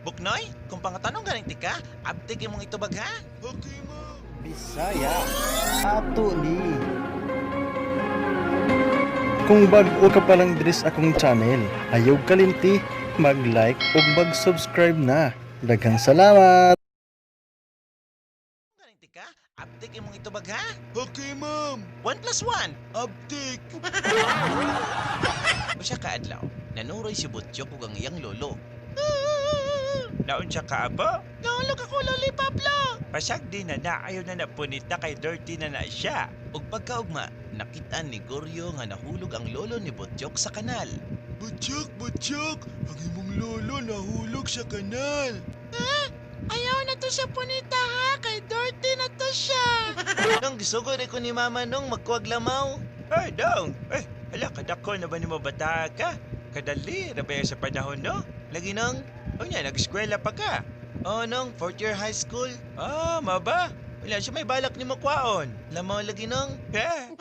Buknoy, kung pangatanong ganing tika, abtik imong itubag ha? Okay, ma'am. Bisaya, ato ni. Kung bag-o ka pa lang diri sa akong channel, ayaw kalimti mag-like ug mag-subscribe na. Daghang salamat! Ganing tika, abtik imong itubag ha? Okay, ma'am. 1 plus 1. Abtik. Usa ka adlaw, nanuroy si Butchok ug ang iyang lolo. Naunsa ka abo? Nahulog ako, Loli Pablo! Pasag di na na, ayaw na na punita kay dirty na na siya. Ug pagkaugma, nakit-an ni Goryo nga nahulog ang lolo ni Butchok sa kanal. Butchok, Butchok. Ang imong lolo nahulog sa kanal. Ayaw na to siya punita ha, kay dirty na to siya. Nung gisugod ko ni mama nung magkuwag lamaw. Ay, dong! Ay, hala, kadako na ba ni mo bata ka? Kadali, rabaya sa panahon, no? Lagi nung, Unya, nag-eskwela pa ka. Oh nung, fourth year high school. Ah, maba? Wala siya may balak ni mo kwaon. Lamaw lagi nung. Eh,